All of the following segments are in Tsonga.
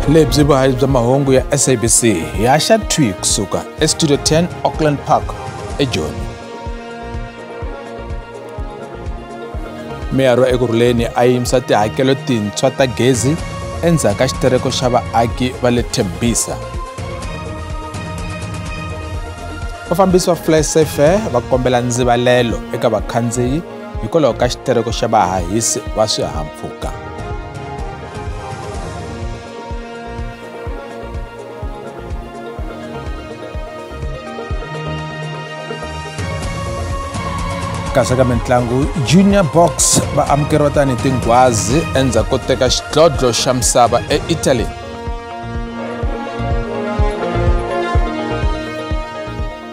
Lebyi vuhayi bya mahungu ya SABC hi haxa thwi kusuka eStudio 10 Auckland Park eJoni. Meyara wa Ekurhuleni a yimisa tihakelo tintshwa ta gezi endzhaku ka xitereko xa vaaki va le Tembisa. Vafambisi va FlySafair va kombela ndzivalelo eka vakhandziyi hikwalaho ka xitereko xa vahahisi va swihahampfhuka. Kasi ka mintlangu, Junior Box va amukeriwa tanihi tinghwazi endzhaku ko teka xidlodlo xa misava eItaly.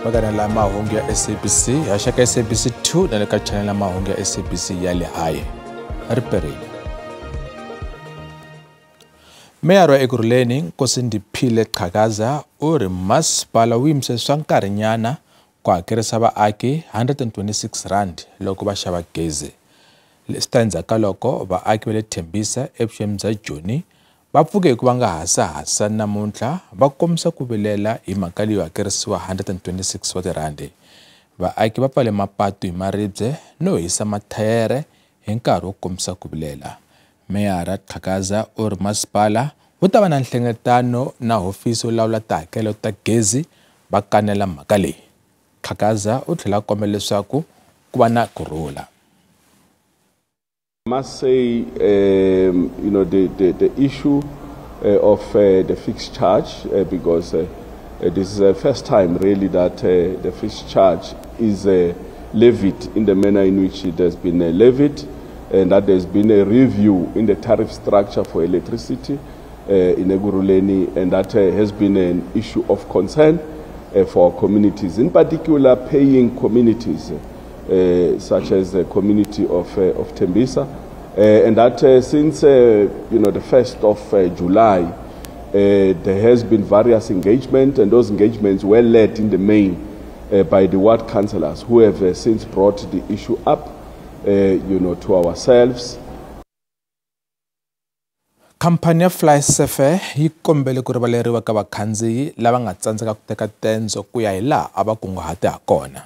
Vakanela mahungu ya SABC haxa ka SABC 2 na le ka channel ya mahungu ya SABC ya le haye. Riperile. Meyara wa Ekurhuleni Nkosindiphile Xhakaza u ri masipala wu yimise swa nkarhinyana ku hakerisa vaaki 126 rand loko va xava gezi. Leswi ta endzhaku ka loko vaaki va le Tembisa evuxeni bya Joni va pfuke hi ku va nga hasahasa namuntlha va kombisa ku vilela hi mhaka leyo hakerisiwa 126 wa tirhandi. Vaaki va pfale mapatu hi maribye no hisa mathayere hi nkarhi wo kombisa ku vilela. Meyara Xhakaza u ri masipala wu ta va na nhlengeletano na hofisi yo lawula tihakelo ta gezi va kanela mhaka leyi. Xhakaza u tlhela a kombela leswaku ku va na kurhula. I must say, you know, the issue of the fixed charge, because this is the first time really that the fixed charge is levied in the manner in which it has been levied, and that there's been a review in the tariff structure for electricity in Ekurhuleni, and that has been an issue of concern for communities, in particular paying communities, such as the community of Tembisa, and that since you know, the 1st of July, there has been various engagement, and those engagements were led in the main by the ward councillors, who have since brought the issue up, you know, to ourselves. Khampani ya FlySafair yi kombele ku rivaleriwa ka vakhandziyi lava nga tsandzeka ku teka tendzo ku ya hi laha a va kunguhate ha kona.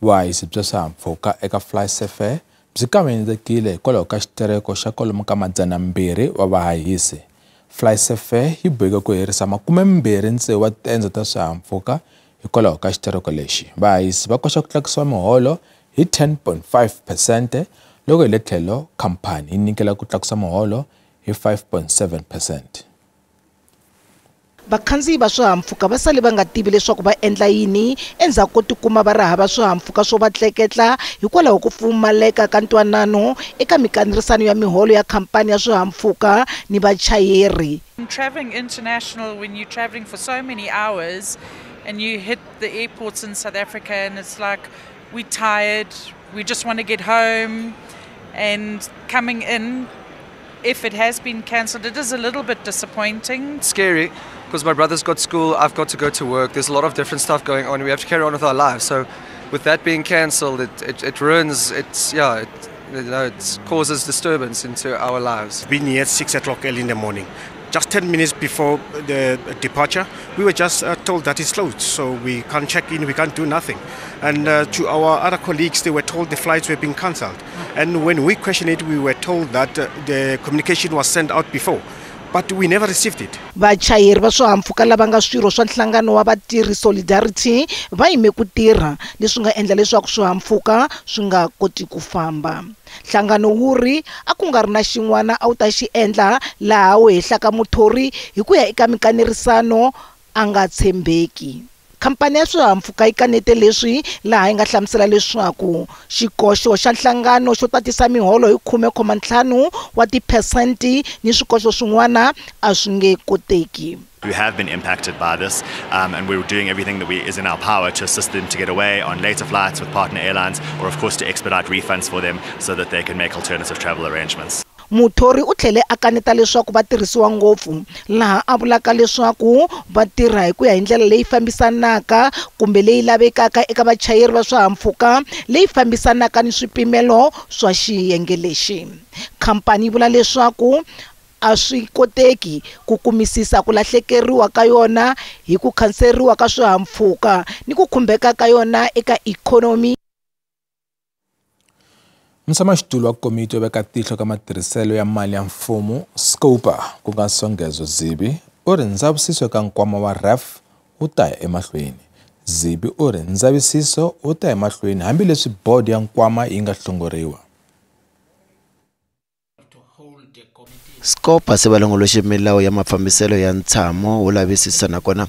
Vuhahisi bya swihahampfhuka eka FlySafair byi kavanyezekile hikwalaho ka xitereko xa kwalomu ka 200 wa vahahisi. FlySafair yi boheke ku herisa 26 wa tendzo ta swihahampfhuka hikwalaho ka xitereko lexi. Vahahisi va koxa ku tlakusiwa miholo hi 10.5% loko hi le tlhelo khampani yi nyikela ku tlakusa miholo hi 5.7%. Vakhandziyi va swihahampfhuka va sale va nga tivi leswaku va endla yini endzhaku ko tikuma va ri hava swihahampfhuka swo va tleketla hikwalaho ko pfumaleka ka ntwanano eka mikanerisano ya miholo ya khampani ya swihahampfhuka ni vachayeri. Traveling international, when you're traveling for so many hours and you hit the airports in South Africa and it's like, we're tired, we just want to get home, and coming in, if it has been cancelled, it is a little bit disappointing. It's scary because my brother's got school, I've got to go to work, there's a lot of different stuff going on, we have to carry on with our lives. So with that being cancelled, it ruins, it's, yeah, it, you know, it causes disturbance into our lives. Been here at 6 o'clock early in the morning. Just 10 minutes before the departure, we were just told that it's closed, so we can't check in, we can't do nothing. And to our other colleagues, they were told the flights were being cancelled. And when we questioned it, we were told that the communication was sent out before, but we never received it. Vachayeri va swihahampfhuka lava nga swirho swa nhlangano wa vatirhi Solidarity va yime ku tirha, leswi nga endla leswaku swihahampfhuka swi nga koti ku famba. Nhlangano wu ri a ku nga ri na xin'wana a wu ta xi endla laha wu hehlaka muthori hi ku ya eka mikanerisano a nga tshembeki. Khampani ya swihahampfhuka yi kanete leswi laha yi nga hlamusela leswaku xikoxo xa nhlangano xo tatisa miholo hi 10.5 wa tiphesenti ni swikoxo swin'wana a swi nge koteki. Who have been impacted by this, and we're doing everything that is in our power to assist them to get away on later flights with partner airlines, or of course to expedite refunds for them so that they can make alternative travel arrangements. Muthori u tlhele a kaneta leswaku va tirhisiwa ngopfu laha a vulaka leswaku va tirha hi ku ya hi ndlela leyi fambisanaka kumbe leyi lavekaka eka vachayeri va swihahampfhuka leyi fambisanaka ni swipimelo swa xiyenge lexi. Khampani yi vula leswaku a swi koteki ku kumisisa ku lahlekeriwa ka yona hi ku khanseriwa ka swihahampfhuka ni ku khumbeka ka yona eka ikhonomi. Mutshamaxitulu wa komiti yo veka tihlo ka matirhiselo ya mali ya mfumo SCOPA ku nga Songezo Zibi u ri ndzavisiso eka nkwama wa RAF wu ta ya emahlweni. Zibi u ri ndzavisiso wu ta ya emahlweni hambileswi bodo ya nkwama yi nga hlongoriwa. SCOPA se va longoloxe milawu ya mafambiselo ya ntshamo wo lavisisa nakona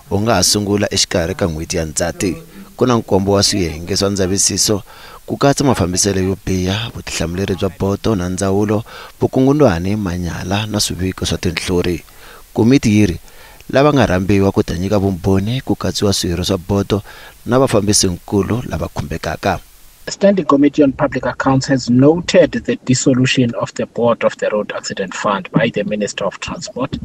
wu nga ha sungula exikarhi ka n'hweti ya Ndzhati. Ku na nkombo wa swiyenge swa ndzavisiso ku katsa mafambiselo yo biha, vutihlamuleri bya bodo na ndzawulo, vukungundwani, manyala na swiviko swa tinhlori. Komiti yi ri lava nga rhambiwa ku ta nyika vumbhoni ku katsiwa swirho swa bodo na vafambisinkulu lava khumbekaka. The Standing Committee on Public Accounts has noted the dissolution of the board of the Road Accident Fund by the Minister of Transport.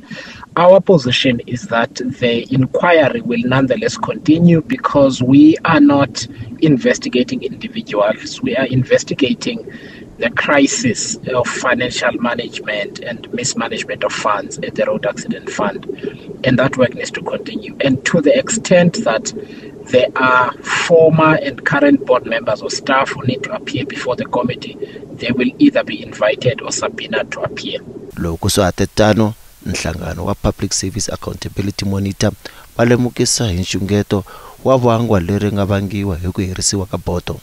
Our position is that the inquiry will nonetheless continue because we are not investigating individuals. We are investigating the crisis of financial management and mismanagement of funds at the Road Accident Fund, and that work needs to continue. And to the extent that there are former and current board members or staff who need to appear before the committee, they will either be invited or subpoenaed to appear. Loko swa ha tano, nhlangano wa Public Service Accountability Monitor va lemukisa hi nxungeto wa vangwa leri nga vangiwa hi ku herisiwa ka bodo.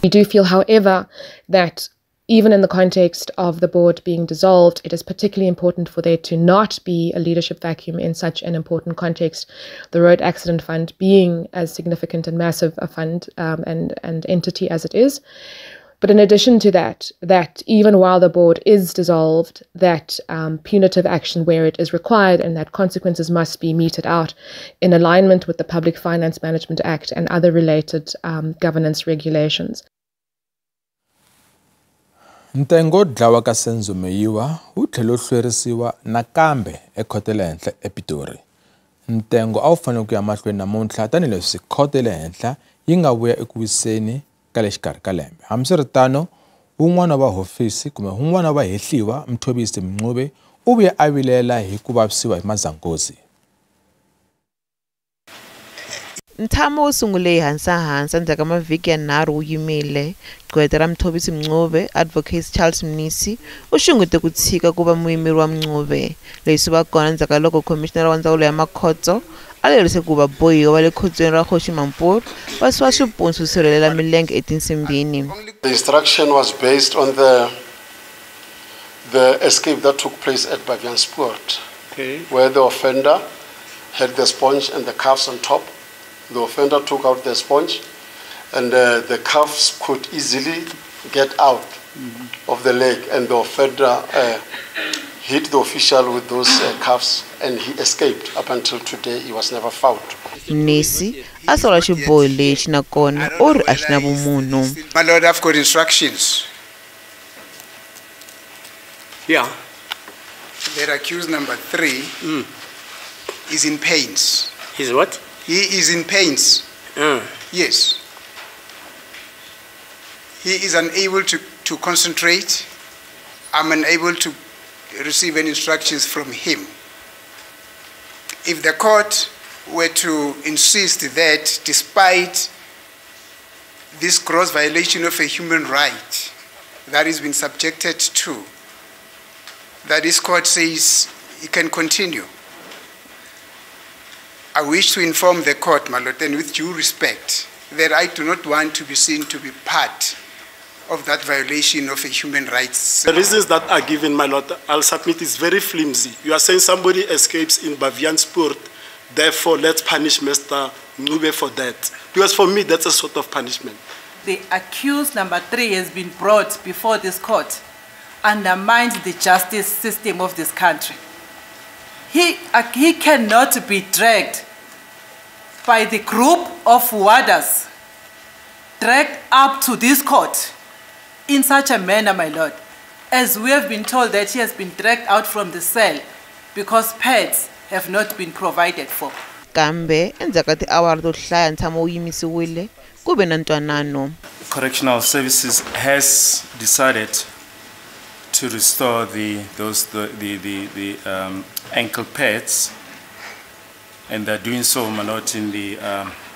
We do feel, however, that even in the context of the board being dissolved, it is particularly important for there to not be a leadership vacuum in such an important context, the Road Accident Fund being as significant and massive a fund and entity as it is. But in addition to that, that even while the board is dissolved, that punitive action where it is required and that consequences must be meted out in alignment with the Public Finance Management Act and other related governance regulations. Ntengo wo dlawa ka Senzo Meyiwa wu tlhele wu hlwerisiwa nakambe ekhoto ya le henhla ePitori. Ntengo a wu fanele ku ya mahlweni namuntlha tanihileswi khoto ya le henhla yi nga vuya eku wiseni ka le xikarhi ka lembe. Hambiswiritano, wun'wana wa hofisi kumbe wun'wana wa hehliwa Mthobisi Mncube u vuye a vilela hi ku vavisiwa hi mazangozi. Ntshamo wu sungule hi hansahansa endzhaku ka mavhiki yanharhu wu yimile. Gqweta ra Mthobisi Mncube, Advocate Charles Mnisi, u xungete ku tshika ku va muyimeri wa Mncube. Leswi va kona endzhaku ka loko khomixininara wa ndzawulo ya makhotso a lerise ku vabohiwa va le khotsweni ra Kgosi Mampuru va siwa swipunsu swo sirhelela milenge etinsimbini. The instruction was based on the escape that took place at Baviaanspoort, okay, where the offender had the sponge and the cuffs on top. The offender took out the sponge and the cuffs could easily get out of the leg, and the offender hit the official with those cuffs and he escaped. Up until today, he was never found. Mnisi a sola xiboho lexi nakona u ri a xi na vumunhu. My lord, I've got instructions. Yeah. That accused number 3 is in pains. He's what? He is in pains. Yes. He is unable to concentrate. I'm unable to receive any instructions from him. If the court were to insist that despite this gross violation of a human right that he's been subjected to, that this court says he can continue, I wish to inform the court, my lord, and with due respect, that I do not want to be seen to be part of that violation of a human rights. The reasons that are given, my lord, I'll submit is very flimsy. You are saying somebody escapes in Baviaanspoort, therefore let's punish Mr. Ncube for that. Because for me, that's a sort of punishment. The accused number 3 has been brought before this court, undermines the justice system of this country. He cannot be dragged by the group of warders, dragged up to this court in such a manner, my lord, as we have been told that he has been dragged out from the cell because pads have not been provided for. Kambe endzhaku ka tiawara to hlaya ntshamo wu yimisiwile ku ve na ntwanano. Correctional Services has decided to restore the ankle pads, and they're doing so, my lord, in the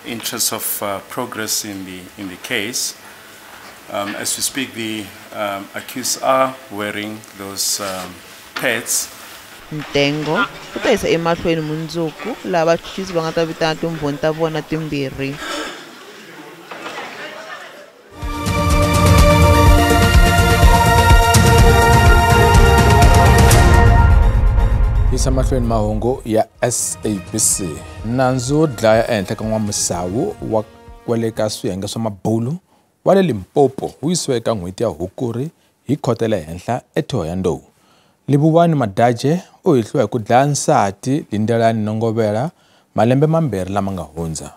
interest of progress in the case. As we speak, the accused are wearing those pads. Ntengo u ta yisa emahlweni mundzuku laha vachuchisi va nga ta vitana timbhoni ta vona timbirhi. Yisa mahlweni mahungu ya SABC. Nandzu wo dlaya ehenhla ka n'wamisawu wa kwale ka swiyenge swa mabulu wa le Limpopo wu yisiwe eka n'hweti ya Hukuri hi khoto ya le henhla eThohoyandou. Livhuwani Madaje u hehliwa hi ku dlaya nsati Lindelani Nongovela malembe mambirhi lama nga hundza.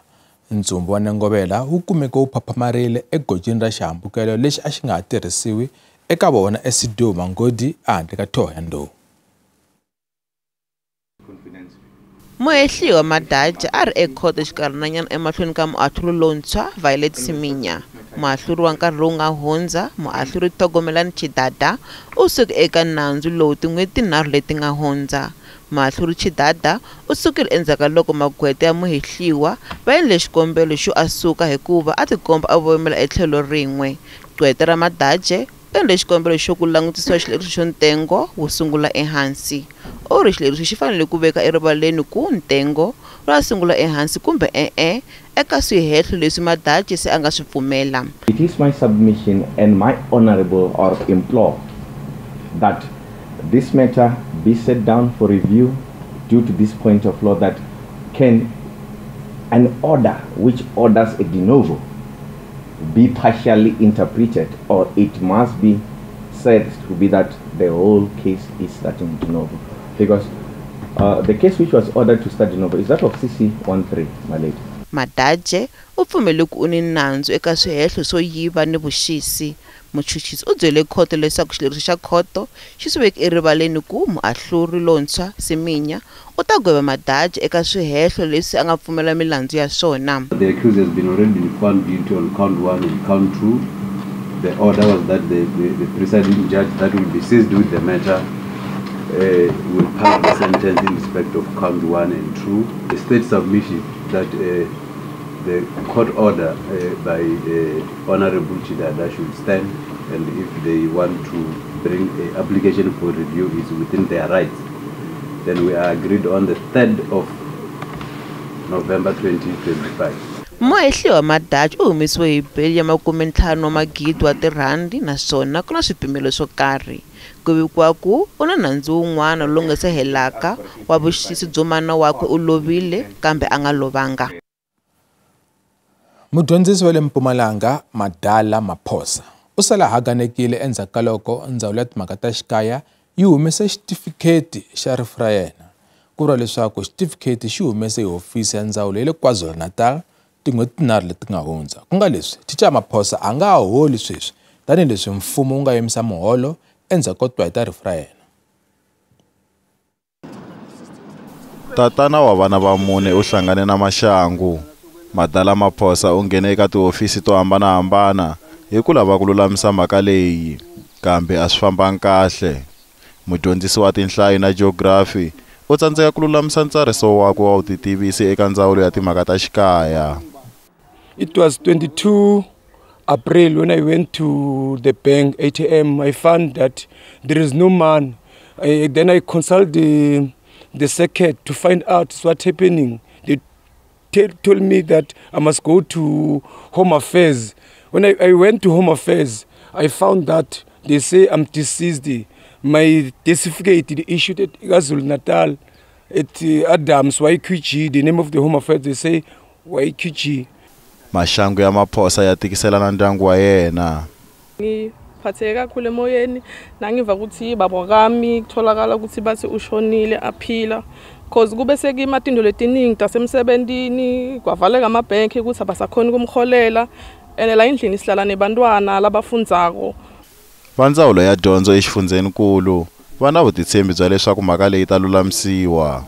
Ntsumbu wa Nongovela wu kumeke wu phaphamarile egojini ra xihambukelo lexi a xi nga ha tirhisiwi eka vona eSido Mangodi ehandle ka Thohoyandou. Muhehliwa Madaje a ri ekhoto xikarhinanyana emahlweni ka muahluri lontshwa Violet Siminya. Muahluri wa nkarhi lowu nga hundza, muahluri Thogomelani Chidada, u suke eka nandzu lowu tin'hweti tinharhu leti nga hundza. Muahluri Chidada u sukile endzhaku ka loko magqweta ya muhehliwa va endle xikombelo xo a suka hikuva a tikomba a voyamela etlhelo rin'we. Gqweta ra Madaje u endle xikombelo xo ku langutisiwa xileriso xo ntengo wu sungula ehansi. U ri xileriso xi fanele ku veka erivaleni ku ntengo wu ta sungula ehansi kumbe e-e eka swihehlo leswi Madaje se a nga swi pfumela. It is my submission and my honorable or implore that this matter be set down for review due to this point of law that can an order which orders a de novo be partially interpreted, or it must be said to be that the whole case is starting de novo, because the case which was ordered to start de novo is that of CC 13, my lady. Madaje u pfumele ku u ni nandzu eka swihehlo swo yiva ni vuxisi. Muchuchisi u byele khoto leswaku xileriso xa khoto xi swi veke erivaleni ku muahluri lontshwa Siminya u ta gweva Madaje eka swihehlo leswi a nga pfumela milandzu ya swona. The accused has been already found guilty on count 1 and count 2. The order was that the presiding judge that will be seized with the matter will pass the sentence in respect of count 1 and 2. The state submission that the court order by Honorable Chidada should stand, and if they want to bring an application for review, is within their rights. Then we are agreed on the 3rd of November 2025. Muhehliwa Madaje u humesiwe hi beli ya 50 wa magidi wa tirhandi naswona ku na swipimelo swo karhi. Ku vikiwa ku u na nandzu wun'wana lowu nga se helaka wa vuxisi byo mana wakwe u lovile kambe a nga lovanga. Mudyondzisi wa le Mpumalanga Madala Maphosa u sala haganekile endzhaku ka loko ndzawulo ya timhaka ta xikaya yi humese xitifikheti xa rifu ra yena. Ku vuriwa leswaku xitifikheti xi humese hi hofisi ya ndzawulo ya le KwaZulu-Natal tin'hweti tinharhu leti nga hundza. Ku nga leswi, Thicara Maphosa a nga ha holi sweswi tanihileswi mfumo wu nga yimisa muholo endzhaku ko twa hi ta rifu ra yena. Tatana wa vana va mune u hlangane na maxangu. Madala Maphosa u nghene eka tihofisi to hambanahambana hi ku lava ku lulamisa mhaka leyi, kambe a swi fambanga kahle. Mudyondzisi wa tinhlayo na geography u tsandzeka ku lulamisa ntsariso wakwe wa vutitivisi eka ndzawulo ya timhaka ta xikaya. It was 22 April when I went to the bank ATM. I found that there is no man. Then I consult the circuit to find out what's happening. They told me that I must go to Home Affairs. When I went to Home Affairs, I found that they say I'm deceased. My certificate issued at KwaZulu-Natal, at Adams, YQG, the name of the Home Affairs, they say YQG. Maxangu ya Maphosa ya tikisela na ndyangu wa yena. Ngiphatheke kakhulu emoyeni nangiva ukuthi baba wami kutholakala ukuthi bathi ushonile aphila, cause kube sekima tinto letiningi tasemsebentini kwavaleka amabhenki ukuthi abasakhoni kumholela ene la endlini sihlala nebantwana labafundzako. Va ndzawulo ya dyondzo exifundzhenikulu va na vutitshembi bya leswaku mhaka leyi ta lulamisiwa.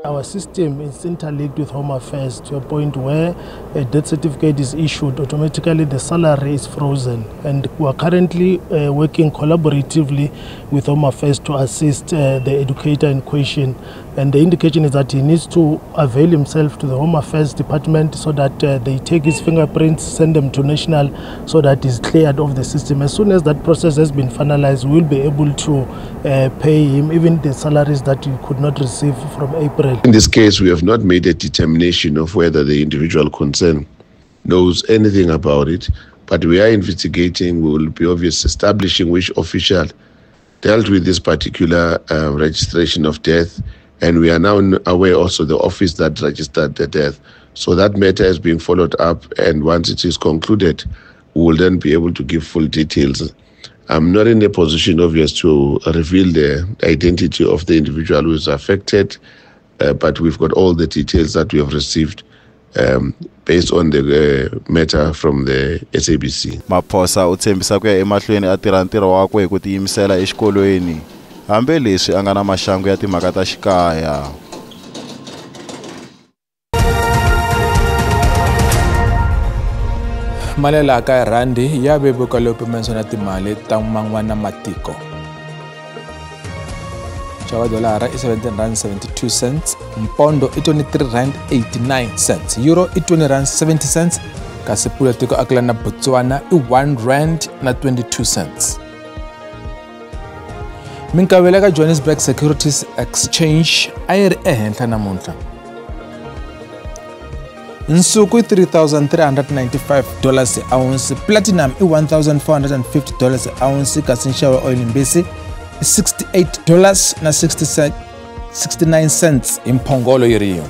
Our system is interlinked with Home Affairs to a point where a death certificate is issued, automatically the salary is frozen. And we are currently working collaboratively with Home Affairs to assist the educator in question. And the indication is that he needs to avail himself to the Home Affairs Department so that they take his fingerprints, send them to National so that he's cleared of the system. As soon as that process has been finalized, we'll be able to pay him even the salaries that he could not receive from April. In this case, we have not made a determination of whether the individual concerned knows anything about it, but we are investigating. We will be obviously establishing which official dealt with this particular registration of death, and we are now aware also the office that registered the death. So that matter is being followed up, and once it is concluded, we will then be able to give full details. I'm not in a position, obvious, to reveal the identity of the individual who is affected, but we've got all the details that we have received based on the matter from the SABC. Maphosa u tshembisa ku ya emahlweni a tirha ntirho wakwe hi ku tiyimisela exikolweni, hambi leswi a nga na maxangu ya timhaka ta xikaya. Mali laha kaya rhandi ya vevuka leyo pimanisiwa na timali ta man'wana matiko. Xava dolara i R17.72, mpondo i R23.89, euro i R20.70, kasi pula tiko akelana na Botswana i R1.22. Minkavelo ya ka Johannesburg Securities Exchange a yi ri ehenhla namuntlha. Nsuku i $3,395 hi ounce, platinum i $1,450 hi ounce, kasi nxavo wa oil mbisi i $68.69 hi mphongolo yi ri yin'we.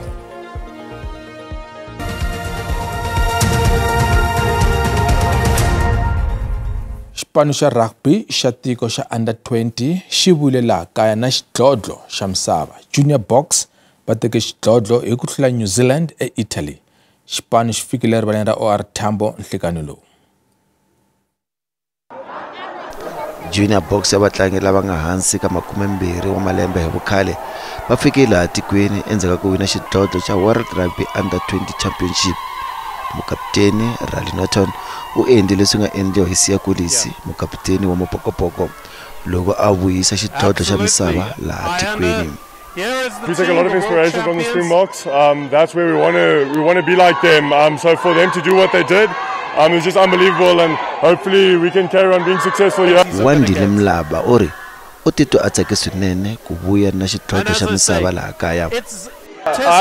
Xipano xa rugby xa tiko xa under 20 xi vuyile laha kaya na xidlodlo xa misava. Junior Box va teke xidlodlo hi ku hlula New Zealand eItaly. Xipano xi fikile erivaleni ra OR Tambo nhlikani lowu. Junior Box ya vatlangi lava nga hansi ka 20 wa malembe hi vukhale va fikile laha tikweni endzhaku ka ku wina xidlodlo xa World Rugby Under 20 Championship. Mukaputeni Rally Norton u endle leswi nga endliwa hi Siya Kolisi, mukaputeni wa Mapokopoko, loko a vuyisa xidlodlo xa misava laha tikweni. We take a lot of inspiration from the Springboks. That's where we want to be like them. So for them to do what they did, it's just unbelievable, and hopefully we can carry on being successful here. Wandile Mlaba u ri u titwa a tsake swinene ku vuya na xidlodlo xa misava laha kaya. I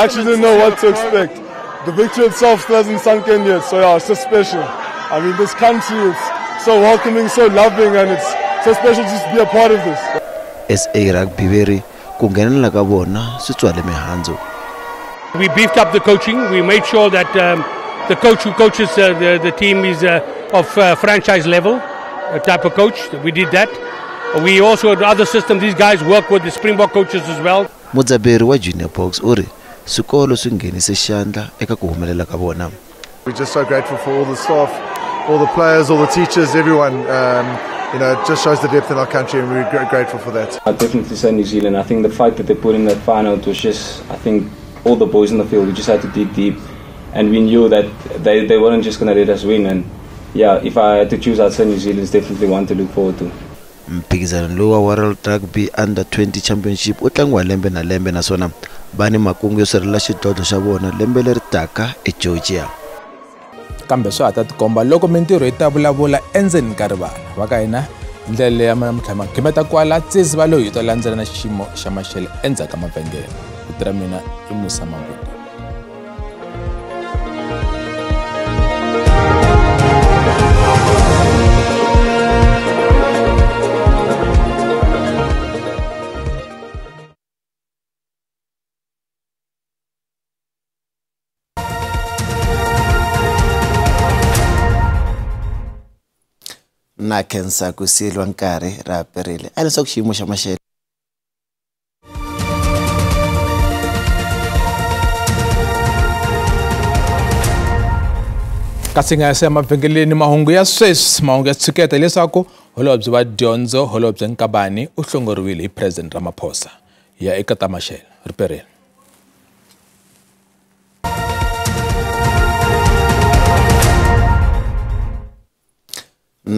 actually didn't know what to expect. The victory itself still hasn't sunk in yet, so yeah, it's just special. I mean, this country is so welcoming, so loving, and it's so special just to be a part of this. SA Rugby veri ku nghenelela ka vona swi tswale mihandzu. We beefed up the coaching. We made sure that the coach who coaches the team is of franchise level type of coach. We did that. We also had other systems. These guys work with the Springbok coaches as well. Mudzaberi wa Junior Box u ri swikolo swi nghenise xandla eka ku humelela ka vona. We're just so grateful for all the staff, all the players, all the teachers, everyone. You know, it just shows the depth in our country, and we're grateful for that. I definitely say New Zealand. I think the fight that they put in that final, it was just, I think, all the boys in the field, we just had to dig deep, and we knew that they weren't just going to let us win. And yeah, if I had to choose, I'd say New Zealand is definitely one to look forward to. Mphikizano lowu wa World Rugby Under 20 Championship wu tlangiwa lembe na lembe, naswona va ni makungu yo sirhelela xidlodlo xa vona lembe leri taka eGeorgia. Kambe swa ha ta tikomba loko mintirho yi ta vulavula endzeni ka rivala. Va ka hina hi ndlela leyi namuntlha magimeta kwala tsisi va loyi hi ta landzela na xiyimo xa maxelo endzhaku ka mavhengele. Vito ra mina i Musa Mangwini. Na khensa ku siyeriwa nkarhi ra perile a leswaku xiyimo xa maxelo. Kasi nga se mavhengeleni mahungu ya sweswi, mahungu ya tshuketa leswaku holobye wa dyondzo holobye Nkabane u hlongoriwile hi President Ramaphosa ya eka ta maxelo riperile.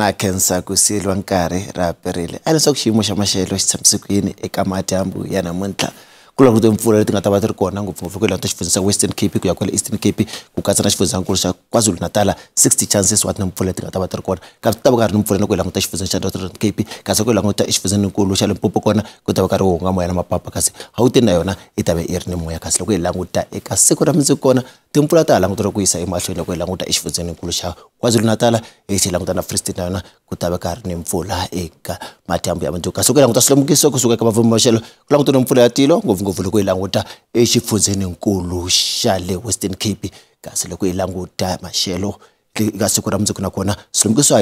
Na khensa ku siyeriwa nkarhi ra perile. A leswaku xiyimo xa maxelo xi tshamise ku yini eka madyambu ya namuntlha. Ku langutiwe mpfula leti nga ta va ti ri kona ngopfungopfu ku languta xifundza xa Western Cape ku ya kwale Eastern Cape ku katsa na xifundzankulu xa KwaZulu-Natal 60 chances wa na mpfula leti nga ta va ti ri kona. Kambe ku ta va ka ri ni mpfula loko hi languta xifundza xa Northern Cape kasi ku languta exifundzeninkulu xa Limpopo kona ku ta va ka ri hunga moya na mapapa kasi Gauteng na yona yi ta va yi ri ni moya kasi loko hi languta eka siku ra mundzuku kona timpfula ta ha languteriwa ku yisa emahlweni loko hi languta exifundzeninkulu xa KwaZulu-Natal hi xi languta na Free State na yona ku ta va ka ri ni mpfula eka madyambu ya mundzuku kasi loko hi languta swilemukiso kusuka eka vavhumi maxelo ku langutiwe mpfula ya tilo ngopfungopfu loko hi languta exifundzeninkulu xa le Western Cape kasi loko hi languta maxelo eka siku ra mundzuku nakona swilemukiso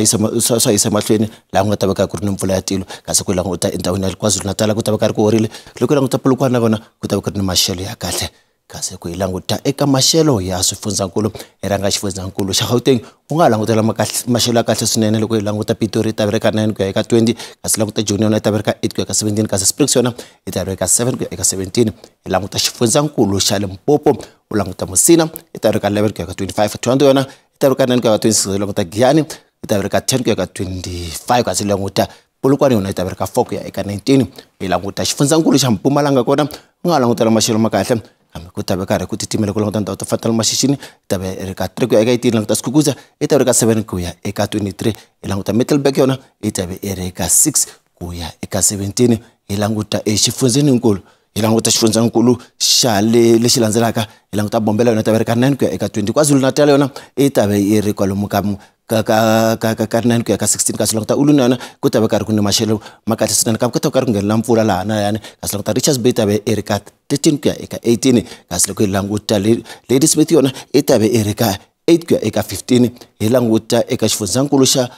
swa yisa emahlweni laha ku nga ta va ka ku ri ni mpfula ya tilo kasi ku languta endhawini ya KwaZulu-Natal ku ta va ka ri ku horile loko hi languta Polokwane nakona ku ta va ku ri ni maxelo ya kahle kasi ku hi languta eka maxelo ya swifundzankulu hi rhanga xifundzankulu xa Gauteng u nga ha langutela maxelo ya kahle swinene loko hi languta Pitori yi ta va ri ka 9 ku ya eka 20 kasi languta Joni yona yi ta va ri ka 8 ku ya ka 17 kasi Springs yona yi ta va ri ka 7 ku ya eka 17 hi languta xifundzankulu xa Limpopo u languta Musina yi ta va ri ka 11 ku ya ka 25 Thohoyandou yona yi ta va ri ka 9 ku ya ka 26 hi languta Giyani yi ta va ri ka 10 ku ya ka 25 kasi languta Polokwane yona yi ta va ri ka 4 ku ya eka 19 hi languta xifundzankulu xa Mpumalanga kona u nga ha langutela maxelo ma kahle kambe ku ta va karhi ku titimela ku languta ndhawu to fana na Mashishini yi ta va ri ka 3 ku ya eka 18 languta Skukuza yi ta va ri ka 7 ku ya eka 23 hi languta Middelburg yona yi ta va yi ri ka 6 ku ya eka 17 hi languta exifundzeninkulu hi languta xifundzankulu xa le lexi landzelaka hi languta Bombela yona yi ta va ri ka 9 ku ya eka 20 KwaZulu-Natal yona yi ta va yi ri kwalomu ka ka 9 ku ya ka 16 kasi languta Ulundi yona ku ta va karhi ku ni maxelo ma kahle swinene kambe ku ta va karhi ku nghenela mpfula laha na lahayani kasi languta Richards Bay yi ta va yi ri ka 13 ku ya eka 18 kasi loko hi languta Ladysmith yona yi ta va yi ri ka 8 ku ya eka 15 hi languta eka xifundzankulu xa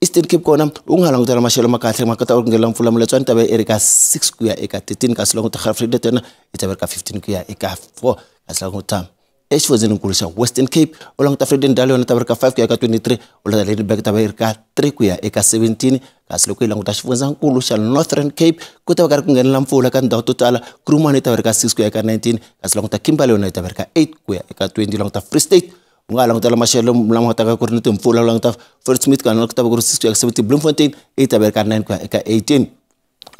Eastern Cape kona u nga langutela maxelo ma kahle ma kota ku nghenela mpfula Moletswane yi ta va yi ri ka 6 ku ya eka 13 kasi languta Graaff-Reinet yona yi ta va ri ka 15 ku ya eka 4 kasi languta exifundzeninkulu xa Western Cape u languta Vredendal yona yi ta va ri ka 5 ku ya eka 23 u languta Lydenburg yi ta va yi ri ka 3 ku ya eka 17 kasi loko hi languta xifundzankulu xa Northern Cape ku ta va karhi ku nghenela mpfula ka tindhawu to tala Kroomane yi ta va ri ka 6 ku ya eka 19 kasi languta Kimberley yona yi ta va ri ka 8 ku ya eka 20 languta Free State u nga ha langutela maxelo lama nga ta ka ku ri ni timpfula u languta Fort Smith kana ku ta va ku ri 6 ku ya eka 17 Bloemfontein yi ta va ri ka 9 ku ya eka 18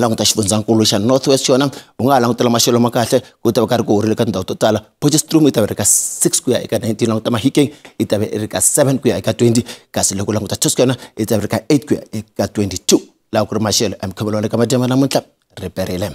languta xifundzankulu xa North West xona u nga ha langutela maxelo ma kahle ku ta va karhi ku horile ka tindhawu to tala Potchefstroom yi ta va ri ka 6 ku ya eka 19 languta Mahikeng yi ta va yi ri ka 7 ku ya eka 20 kasi loko languta Thosco yona yi ta va ri ka 8 ku ya eka 22 laha ku ri maxelo ya mukhuva lowu ka madyambu namuntlha ri perile.